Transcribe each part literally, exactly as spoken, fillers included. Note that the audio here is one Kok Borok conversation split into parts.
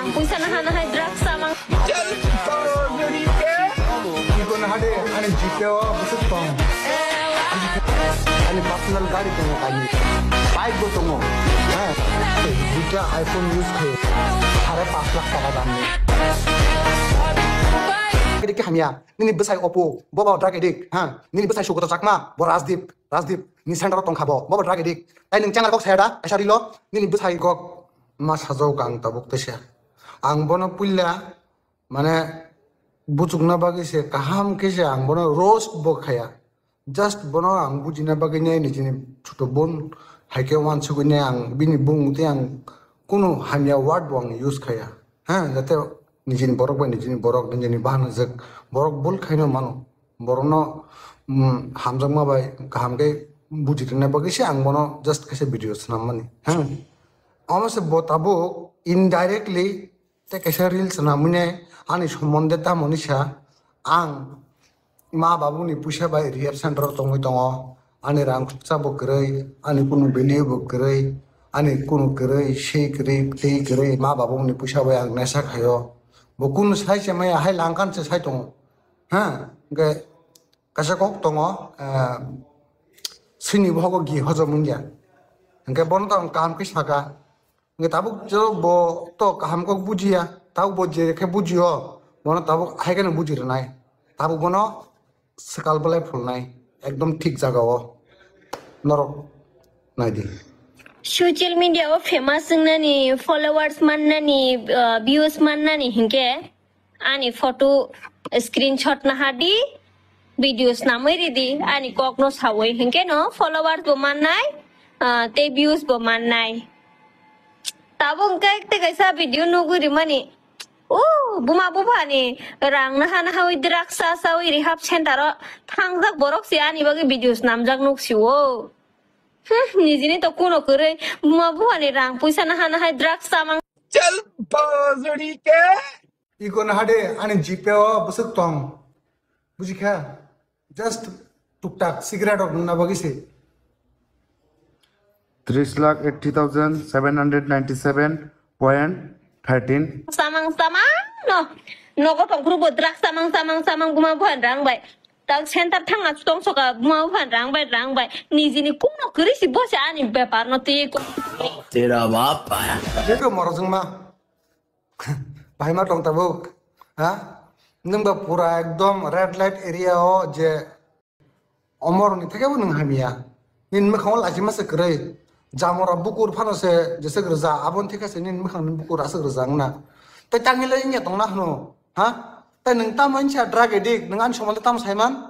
Puisa naha naha hai drugs samang. Iko naha de, ani G Pay o bwswk tong. Ani personal gari tongo, ani bike bo tongo. Ha? Duita iPhone use khayo. Sare panch lakh taka damni. Kiri ki hamya. Nini bwsai Oppo, bobo drug addict, ha? Nini bwsai Sugoto Chakma, bo Rajdeep, Rajdeep, ni center o tongkha bo, bobo drug addict. Tai nwng changar kok saya da, kaisa rilo, nini bwsai kok ma sajok ang tabuk tesa. Ang bono puila, mane, buchukna bagwi se, kaham khe se ang bono roast bo khaya. Just bono ang bujina bagwi nai nijini chuto bon hai khe wansugwi nai ang bini bung tei ang kunu hamya word bo ang use khaya. Ha, jate nijini borok bai nijini borok nijini bahan jek borok bul khaino mano. Borokno, mm, hamjakma bai kaham khe buji rwna bagwi se ang bono just kaisa video swnam mani. Ha. Omo se bo tabuk indirectly tei kaisa reels swnamwi nai ani sombonde tamo ni sa ang ma babuni puisa bai rehab center o tongwi tongo. Ani rang khuksa bo kwrwi, ani kunu value bo kwrwi, ani kunu kwrwi, sei kwrwi, tei kwrwi, ma babuni puisa bai ang nesa khaio. Bo kunu sai se maya hai langkan se sai tongo. Ha, hwnkhe kaisa kok tongo, ah, swini bohogo gi hojom wngya. Hwnkhe bono to ang kaham khe saka. Hwnkhe tabuk je bo to kaham kok bujiya, tabuk bo je khe bujio, bono tabuk hai kheno buji rwnai. Tabuk bono swkal belai phulnai, ekdom thik jaga o norok naidi. Social media o famous wngnani, followers mannani, ah, views mannani hinkhe ani photo screenshot naha di, video swnamwi ridi, ani kokno sawi hinkhe no followers bo mannai, ah, tei views bo mannai. Tabuk hwnkhe tei kaisa video nugwi rimani. O, buma buphani rang naha nahawi drugs chawi rehab center o thangjak borok se ani bagwi videos namjak nuksio. Hmm, nijini to kuno kwrwi buma buphani rang puisa naha nahai drugs chamang. Chal bajri ke. Iko naha de ani G Pay o bwswk tong. Bujikha? Just tuktak cigarette rok nungna bagwi se. Tris lakh eighty thousand seven hundred ninety seven point thirteen. Samang samang no. Nogo tongkhru bo drugs samang samang samang buma buhan rang bai. Tak center thang na tong soka buma buhan rang bai rang bai. Nijini kuno kwrwi si bosi ani bepar no twi ko. Tera bap aya. Jeko morojong ma. Bahai ma tong tabuk. Ha? Nwng ba pura ekdom red light area o je omor ni theke bo nwng hamya. Nini mwkhang o lachi masa kwrwi. Jamora bukur phano se jesek rwja, aboni theke se nini mwkhang ni bukur aswk rwja wngna. Tei tangwi le wngya tongna hwno. Ha? Tei nwng tamo wngsa drug addict, nwng ani somondo tamo saiman?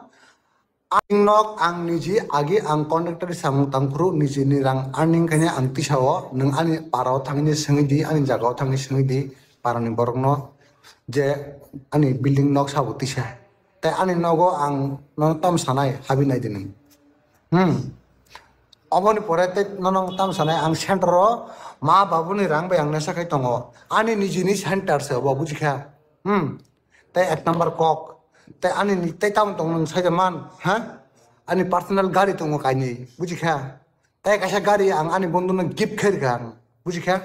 Ang nok, ang niji, agi ang contractor samung tangphuru, nijini rang earning khaina ang tisao, nwng ani parao thangwi swngwi di, ani jagao thangwi swngwi di, parani borokno je ani building nok sabo tisa. Tei ani nogo ang nono tam sanai, habi nai di nwng. Hmm. Oboni pore tei nono tam sanai, ang center o ma babuni rang bai ang nesa khai tongo. Ani nijini center se obo, bujikha? Hmm. Tei ek number kok. Tei ani ni tei tamo tong nwng sai man, ha? Ani personal gari tongo kainwi, bujikha? Tei kaisa gari ang ani bondhuno gift khe rwkha ang, bujikha?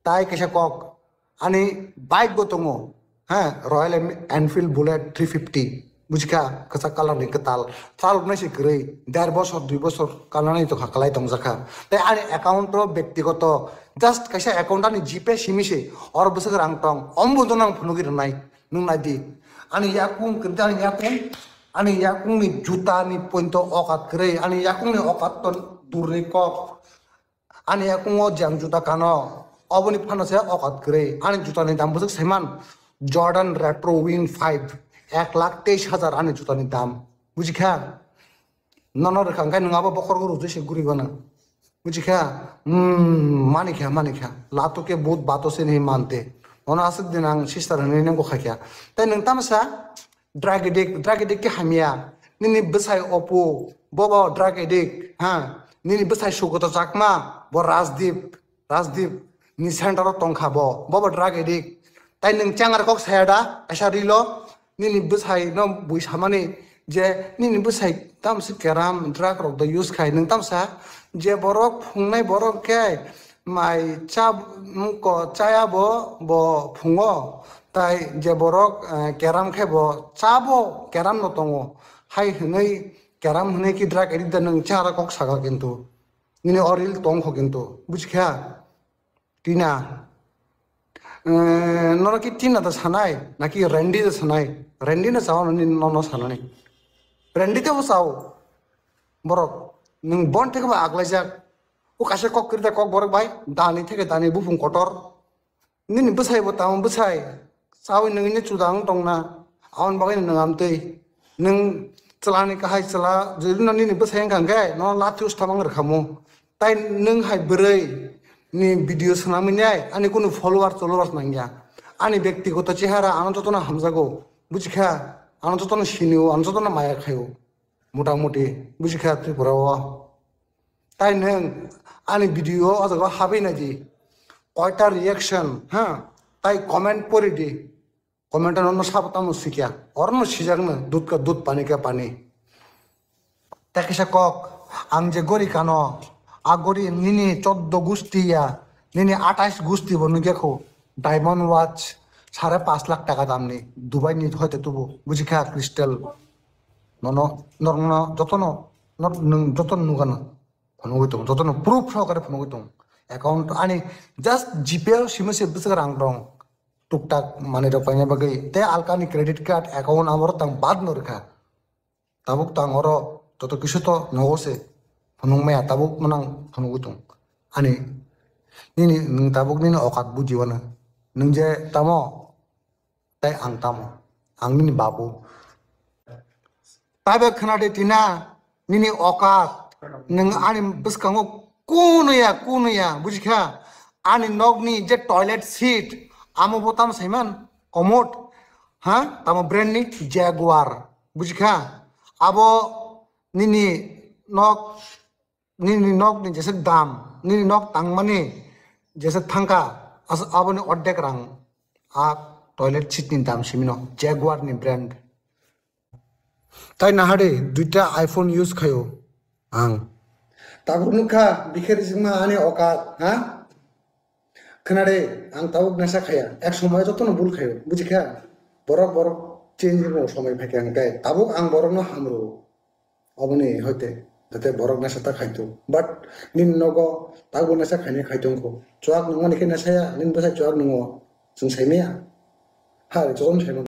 Tai kaisa kok, ani bike bo tongo, ha, Royal Enfield Bullet three fifty, bujikha, kwchak colour ni kwtal, chaloknai se kwrwi, der bosor, dui bosor kalnani tongkha, kwlai tongjakha. Tei ani account o bektigoto, just kaisa account ani G Pay simi se, oro bwswk rang tong, omo bo dono ang phunugwi rwnai, nwng nai di. Ani yakung kwrwi, ani yakung, ani yakungni juta ni pointo okat kwrwi, ani yakungni okat ton durni kok. Ani yakungo jang juta kano, oboni phano se okat kwrwi. Ani juta ni dam bwswk saiman Jordan Retro Wing five, ek lakh teis hajar ani juta ni dam. Bujikha? Nono rwkha, hwnkhe nwng abo bokhorgo rwjui se guri gana. Bujikha? Hmm, manikha, manikha. Lato ke bhut bato se nahi mante. Ono aswk din ang sister hwnwi nangkukha kha. Tei nwng tamsa, drug addict, drug addict khe hamya. Nini bwsai Oppo, bobo drug addict, ha? Nini bwsai Sugoto Chakma, bo Rajdeep, Rajdeep ni center o tongkha bo, bobo drug addict. Tai nwng changar kok saya da, kaisa rilo, nini bwsai no bui samani je nini bwsai tamsi keram drug rok da use khai, nwng tamsa je borok phungnai borok khe Mai cha, ko chaya bo, bo phungo, tai je borok, eh, keram khe bo cha bo keram no tongo. Hai hwnwi keram hwnwi ki drug addict da nwng cha ra kok saka kintu. Nini o reel tong kho kintu. Bujikha? Tina. Eh, noro ki Tina da sanai, naki Randy da sanai? Randy na sao nini nono sanani. Randy te bo sao. Borok, nwng bon theke ba aklaijak. O kaisa kok kirita kok borok bai, dani theke dani bufung kotor. Nini bwsai bo tamo bwsai. Sawi nwng ini chuda wng tongna. Aboni bagwi nwng amtwi. Nwng chwlani kahai chwla, jodi no nini bwsai wngkha hwnkhe, no lathi usta mang rwkhamu. Tai nwng hai bwrwi ni video swnamwi nai, ani kunu follower, followers nangya. Ani bektigoto chehara ano jotono hamjago. Bujikha? Ano jotono sinio, ano jotono maya khaio. Motamuti, bujikha Tripura o. Tai nwng ani video o jaga habi naidi. Koita reaction, ha? Tai comment pori di. Comment no sabo tamo sikya. Oro no sijakno, dudh ka dudh, pani ka pani. Te kisa kok, ang je gori kano, a gori nini choddo gusti ya, nini atais gusti bo nugya kho. Diamond watch, sare pas lakh taka damni, Dubai ni hoite tubu, bujikha crystal. Nono, norno, jotono, nor-, nwng jotono nugano. Phunugwi tong, jotono proof sahokare phunugwi tong. Account ani just G Pay o simi se bwswk rang dong. Tuktak manwi rok paina bagwi. Te alkani credit card account amoro tang bad no rwkha. Tabuk tang oro joto kisu to nogo se. Phunuk maya tabuk manang phunugwi tong. Ani nini nwng tabuk nini okat bujiwano. Nwng je tamo tai ang tamo. Ang nini babu. Taibo khwnade Tina, nini okat, nwng ani bwskango kunuya, kunuya, bujikha? Ani nokni je toilet seat, amo bo tamo saiman, commode, ha? Tamo brand ni? Jaguar, bujikha? Abo nini nok, nini nok ni jeswk dam, nini nok tangmani jeswk thangkha, as-, aboni ordek rang a toilet seat ni dam simino, Jaguar ni brand. Tai nahade duita iPhone use khaio ang. Tabuk nukha, bikhe rijikma ani okat, ha? Khwnade, ang tabuk nasa khaya, ek somoy jotono bul khaio, bujikha? Borok, borok change rwno somoi phaikha ang tai, tabuk ang borokno hamrwo. Oboni hoite, jate borok nasa ta khaito. But nini nogo tabuk nasa khainai khaito wngkho. Chuak nungmani khe nasaya, nini bwsai chuak nungo. Chwng saimaya? Ha, jotono saimano.